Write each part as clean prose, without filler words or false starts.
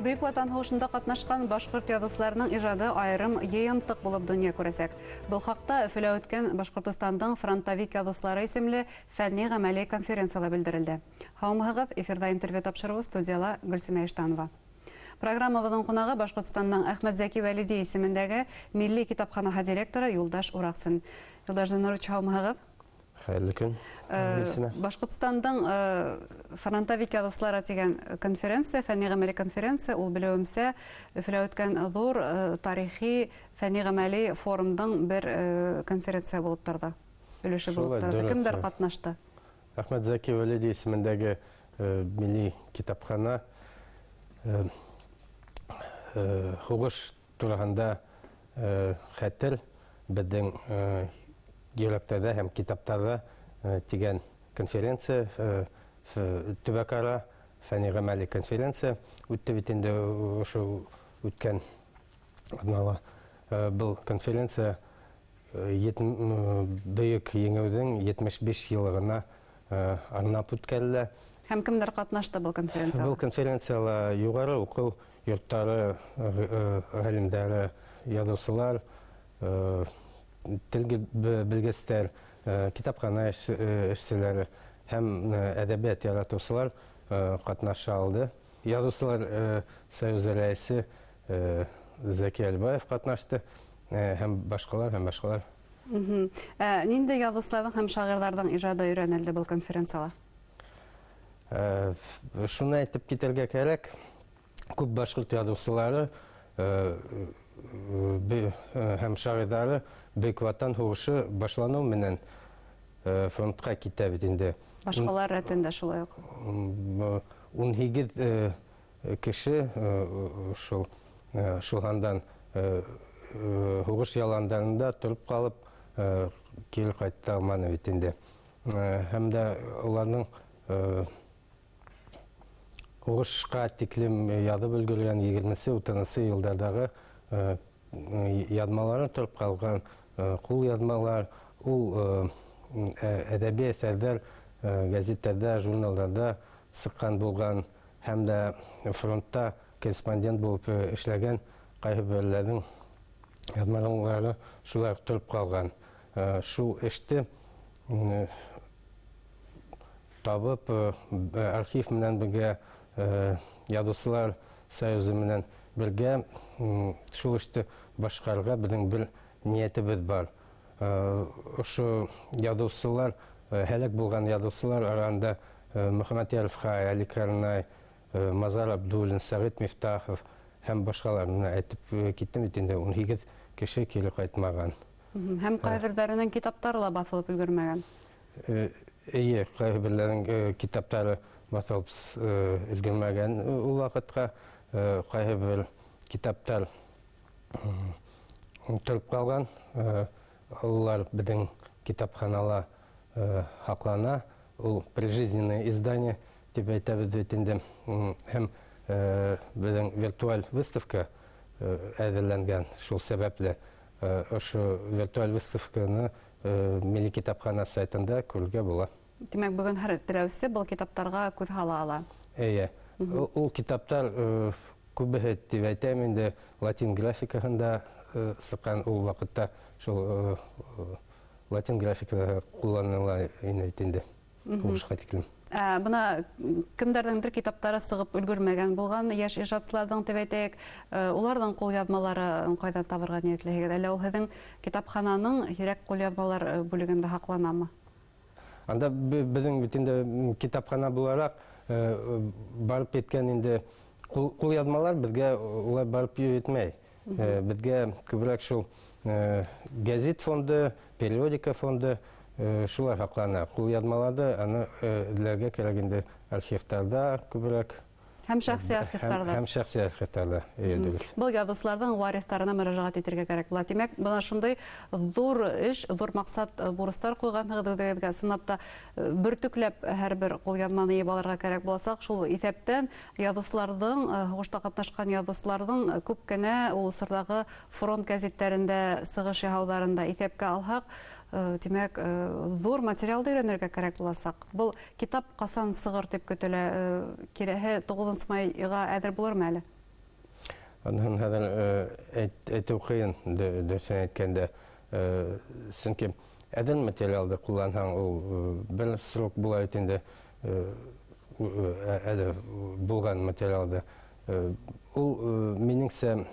Бөйөк Ватан һуғышында ҡатнашҡан башҡорт яҙыусыларының ижады айырым йыйынтыҡ булып донъя күрәсәк. Был хаҡта Өфөлә үткән Башҡортостандың фронтовик яҙыусылары исемле фәнни-ғәмәли конференцияла белдерелде. Һаумыһығыҙ, эфирҙа интервью тапшырыуы, студияла Гөлсимә Иштанова. Программабыҙҙың ҡунағы — Башҡортостандың Әхмәтзәки Вәлиди исемендәге Милли китапханаһы директоры Юлдаш Ураҡсин. Юлдаш Зиннурович, һаумыһығыҙ! Хәйерле көн, Гөлсимә. Башҡортостандың фронтовик яҙыусылары тигән конференция, фәнни-ғәмәли конференция, ул, белеүемсә, Өфөлә үткән ҙур тарихи фәнни-ғәмәли форумдың бер конференция булып торҙо, өлөшө булып Шулай, торҙо. дөрөҫ. Кемдәр ҡатнашты? Әхмәтзәки Вәлиди исемендәге Милли китапхана «Һуғыш тураһында хәтер беҙҙең йөрәктәрҙә һәм китаптарҙа» тигән конференция, төбәк-ара фәнни-ғәмәли конференция үтте бит инде ошо үткән аҙнала. Был конференция Бөйөк Еңеүҙең 75 йыллығына арнап үткәрелә. Һәм кемдәр ҡатнашты был конференцияла? Был конференцияла юғары уҡыу йорттары ғалимдары, яҙыусылар, тел белгестәр, китапхана эшселәре һәм әҙәбиәт яратыусылар ҡатнаша алды. Яҙыусылар союзы рәйесе Зәки Әлбаев ҡатнашты һәм башҡалар, һәм башҡалар. Ниндәй яҙыусыларҙың һәм шағирҙарҙың ижады өйрәнелде был конференцияла? Шуны әйтеп китергә кәрәк, күп башҡорт яҙыусылары һәм шағирҙары Бөйөк Ватан һуғышы башланыу менән фронтҡа китә бит инде. Башҡалар рәтендә шулай уҡ. 18 кеше шул һандан һуғыш яландарында тороп ҡалып, кире ҡайта алманы бит инде. Һәм дә уларҙың һуғышҡа тиклем яҙып өлгөргән егерменсе, утыҙынсы йылдарҙағы яҙмалары тороп ҡалған, ҡул яҙмалар, ул әҙәби әҫәрҙәр гәзиттәрҙә, журналдарҙа сыҡҡан булған, һәм дә фронтта корреспондент булып эшләгән ҡайһы берҙәрҙең яҙмалары шулай уҡ тороп ҡалған. Шул эште табып, архив менән бергә, Яҙыусылар союзы менән бергә шул эште башҡарырға беҙҙең бер ниәтебеҙ бар. Ошо яҙыусылар, һәләк булған яҙыусылар араһында Мөхәммәтйәров Хай, Али Карнай, Мазар Абдуллин, Сәғит Мифтахов һәм башҡалар. Бына әйтеп киттем бит инде, 18 кеше кире ҡайтмаған. Һәм ҡайһы китаптары ла баҫылып өлгөрмәгән. Эйе, ҡайһы берҙәренең китаптары баҫылып өлгөрмәгән ул ваҡытҡа, ҡайһы бер китаптар тороп ҡалған, улар беҙҙең китапханала һаҡлана. Ул прижизненное издание тип әйтәбеҙ бит инде. Һәм беҙҙең виртуаль выставка әҙерләнгән, шул сәбәпле ошо виртуаль выставканы Милли китапхана сайтында күрергә була. Тимәк, бөгөн һәр теләүсе был китаптарға күҙ һала ала. Эйе. Ул китаптар күбеһе тип әйтәм инде латин графикаһында сыҡҡан, ул ваҡытта шул латин графикаһы ҡулланыла ине бит инде. Һуғышҡа тиклем. Бына кемдәрҙеңдер китаптары сығып өлгөрмәгән булған йәш ижадсыларҙың тип әйтәйек, уларҙың ҡулъяҙмаларын ҡайҙан табырға ниәтләйһегеҙ? Әллә ул һеҙҙең китапхананың һирәк ҡулъяҙмалар бүлегендә һаҡланамы? Анда беҙҙең бит инде китапхана булараҡ барып еткән инде ҡулъяҙмалар беҙгә улар барып етмәй. Беҙгә күберәк шул гәзит фонды, периодика фонды шулар һаҡлана. Ҡулъяҙмаларҙы аны эҙләргә кәрәк инде архивтарҙа күберәк. Һәм шәхси архивтарҙа. Һәм шәхси архивтарҙа, эйе, дөрөҫ. Был яҙыусыларҙың вариҫтарына мөрәжәғәт итергә кәрәк була. Тимәк, бына шундай ҙур эш, ҙур маҡсат, бурыстар ҡуйғанһығыҙ үҙегеҙгә. Ысынлап та, бөртөкләп һәр бер ҡулъяҙманы йыйып алырға кәрәк буласаҡ. Шул иҫәптән яҙыусыларҙың, һуғышта ҡатнашҡан яҙыусыларҙың күп кенә ул осорҙағы фронт гәзиттәрендә сығыш яһауҙарын да иҫәпкә алһаҡ, тимәк, ҙур материалды өйрәнергә кәрәк буласаҡ. Был китап ҡасан сығыр тип көтөлә? Киләһе 9 майға әҙер булырмы әле? Аныһын хәҙер әйтеү ҡыйын, дөрөҫөн әйткәндә. Сөнки әҙер материалды ҡулланһаң, ул бер срок була бит инде, әле булған материалды. Ул, минеңсә,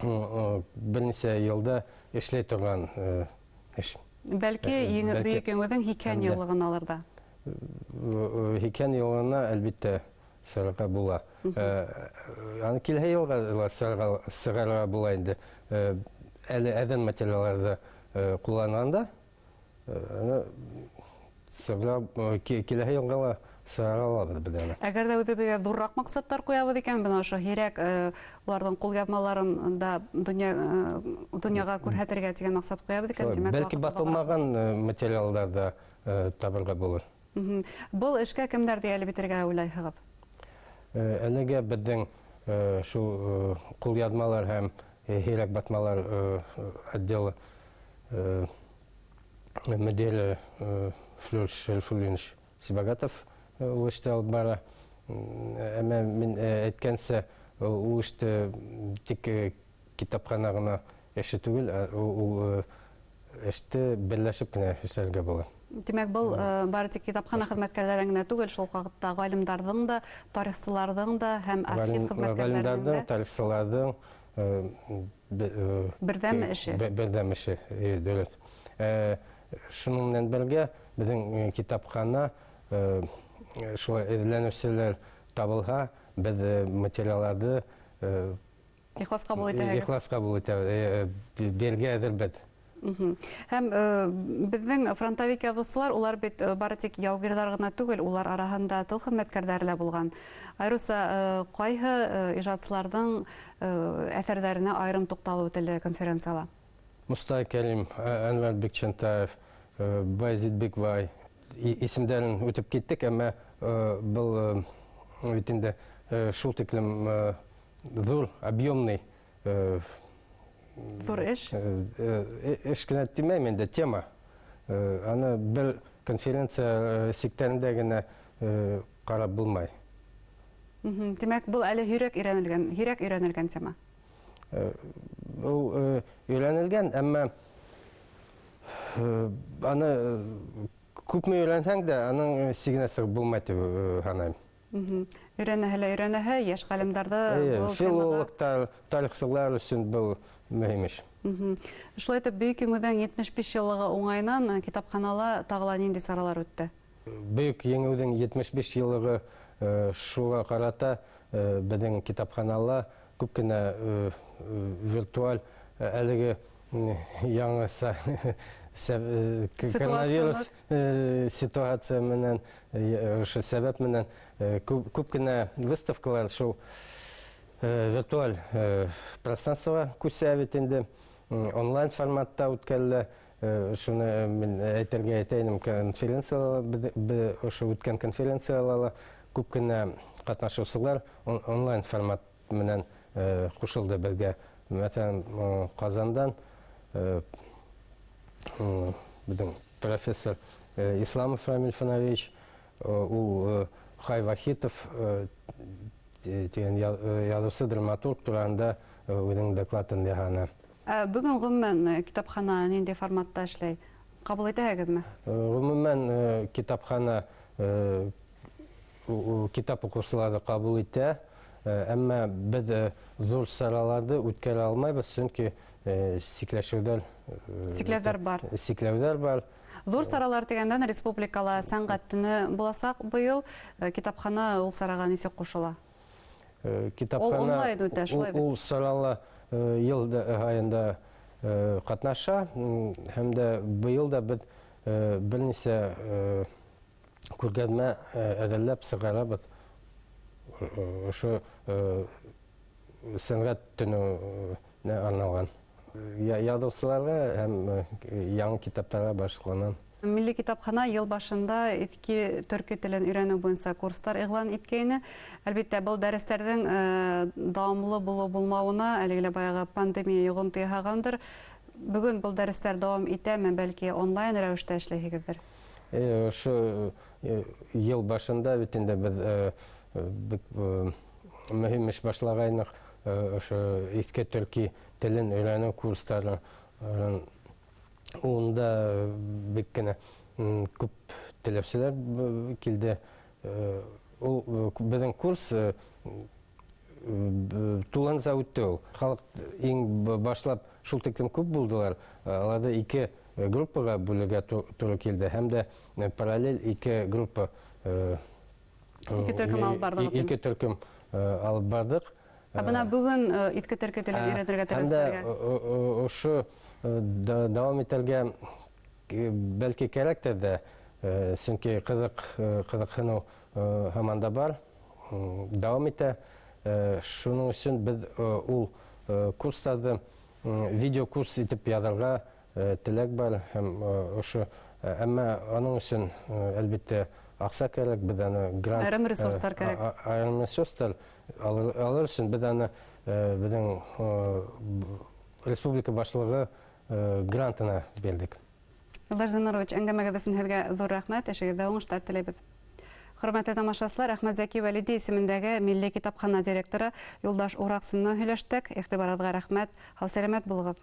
бер нисә йылда эшләй торған эш. Бәлки, Бөйөк Еңеүҙең 80 йыллығын алырҙа. 80 йылына, әлбиттә, сығырға була. Аны килһә йылға ла сығарырға була инде. Әле әҙер материалдарҙы ҡулланғанда, аны киләһе йылға ла сығара алабыҙ беҙ аны. Әгәр ҙә үҙебеҙгә ҙурыраҡ маҡсаттар ҡуябыҙ икән, бына ошо һирәк уларҙың ҡулъяҙмаларын да донъяға күрһәтергә тигән маҡсат ҡуябыҙ икән, тимәк, Бәлки ваҡыт баҫылмаған материалдар да табырға булыр. Был эшкә кемдәрҙе йәлеп итергә уйлайһығыҙ? Әлегә беҙҙең шул ҡулъяҙмалар һәм һирәк баҫмалар отделы мөдире Флүр Шәрифуллинович Сибагатов ул эште алып бара. Әммә мин әйткәнсә, ул эште тик китапхана ғына эше түгел, ул эште берләшеп кенә эшләргә була. Тимәк, был бары тик китапхана хеҙмәткәрҙәре генә түгел, шул ваҡытта ғалимдарҙың да, тарихсыларҙың да һәм архив хеҙмәткәрҙәренең дә Ғалимдарҙың, тарихсыларҙың берҙәм эше. Берҙәм эше, дөрөҫ. Шуның менән бергә беҙҙең китапхана шулай эҙләнеүселәр табылһа, беҙ материалдарҙы Ихлас ҡабул итәһегеҙ. Ихлас ҡабул итәбеҙ, бергә әҙербеҙ. Һәм беҙҙең фронтовик яҙыусылар, улар бит бары тик яугирҙар ғына түгел, улар араһында тыл хеҙмәткәрҙәре лә булған. Айырыуса ҡайһы ижадсыларҙың әҫәрҙәренә айырым туҡталып үтелде конференцияла? Мостай Кәрим, Әнвәр Бикчәнтаев, Баязит Бикбай исемдәрен үтеп киттек, әммә был бит инде шул тиклем ҙур, объемный Ҙур эш? Эш кенә тимәйем инде, тема. Аны бер конференция сиктәрендә генә ҡарап булмай. Тимәк, был әле һирәк өйрәнелгән тема? Ул өйрәнелгән, әммә аны күпме өйрәнһәң дә, аның сигенә сығып булмай тип һанайым. Өйрәнәһе лә өйрәнәһе, йәш ғалимдарҙы Эйе, был темаға филологтар, тарихсылар өсөн был мөһим эш. Шулай итеп, Бөйөк Еңеүҙең 75 йыллығы уңайынан китапханала тағы ла ниндәй саралар үтте? Бөйөк Еңеүҙең 75 йыллығы шуға ҡарата беҙҙең китапханала күп кенә виртуаль әлеге яңы коронавирус ситуация менән ошо сәбәп менән күп кенә выставкалар шул виртуаль пространствоға күсә бит инде, онлайн форматта үткәрелә. Шуны мин әйтергә әйтәйем, конференциялар, ошо үткән конференцияларла күп кенә ҡатнашыусылар онлайн формат менән ҡушылды беҙгә. Мәҫәлән, Ҡазандан беҙҙең профессор Исламов Рамиль Фанович, ул Хай Вахитов тигән яҙыусы, драматург тураһында үҙенең докладын яһаны. Ә бөгөн ғөмүмән китапхана ниндәй форматта эшләй? Ҡабул итәһегеҙме? Ғөмүмән китапхана китап уҡыусыларҙы ҡабул итә. Әммә беҙ ҙур сараларҙы үткәрә алмайбыҙ, сөнки Сикләүҙәр бар. Сикләүҙәр бар. Ҙур саралар тигәндән республикала сәнғәт төнө буласаҡ быйыл. Китапхана ул сараға нисек ҡушыла? Китапхана Ул онлайн үтә, шулай бит? ул сарала йыл һайында ҡатнаша. Һәм дә быйыл да беҙ бер нисә күргәҙмә әҙерләп сығарабыҙ. Ошо сәнғәт төнөнә арналған яҙыусыларға һәм яңы китаптарға башланған. Милли китапхана йыл башында иҫке төрки телен өйрәнеү буйынса курстар иғлан иткәйне. Әлбиттә, был дәрестәрҙең дауамлы булыу-булмауына әлеге лә баяғы пандемия йоғонто яһағандыр. Бөгөн был дәрестәр дауам итәме, бәлки онлайн рәүештә эшләйһегеҙҙер? Ошо йыл башында бит инде беҙ бик мөһим эш башлағайныҡ. Ошо иҫке төрки телен өйрәнеү курстары, унда бик кенә күп теләүселәр килде. Ул беҙҙең курс тулыһынса үтте ул. Халыҡ иң башлап шул тиклем күп булдылар. Аларҙы ике группаға бүлергә тура килде, һәм дә параллель ике группа, ике төркөм алып барҙыҡ. Ике төркөм алып барҙыҡ. Ә бына бөгөн иҫке төрки телен өйрәнергә теләүселәргә? Ошо дауам итергә бәлки кәрәктер ҙә, сөнки ҡыҙыҡһыныу һаман да бар, дауам итә. Шуның өсөн беҙ ул курстарҙы видеокурс итеп яҙырға теләк бар, һәм ошо, әммә аның өсөн, әлбиттә, аҡса кәрәк, беҙ аны грант, айырым ресурстар кәрәк. Айырым ресурстар алыр өсөн беҙ аны беҙҙең республика башлығы грантына бирҙек. Юлдаш Зиннурович, әңгәмәгеҙ өсөн һеҙгә ҙур рәхмәт, эшегеҙҙә уңыштар теләйбеҙ. Хөрмәтле тамашасылар, Әхмәтзәки Вәлиди исемендәге Милли китапхана директоры Юлдаш Ураҡсин менән һөйләштек. Иғтибарығыҙға рәхмәт. Һау-сәләмәт булығыҙ.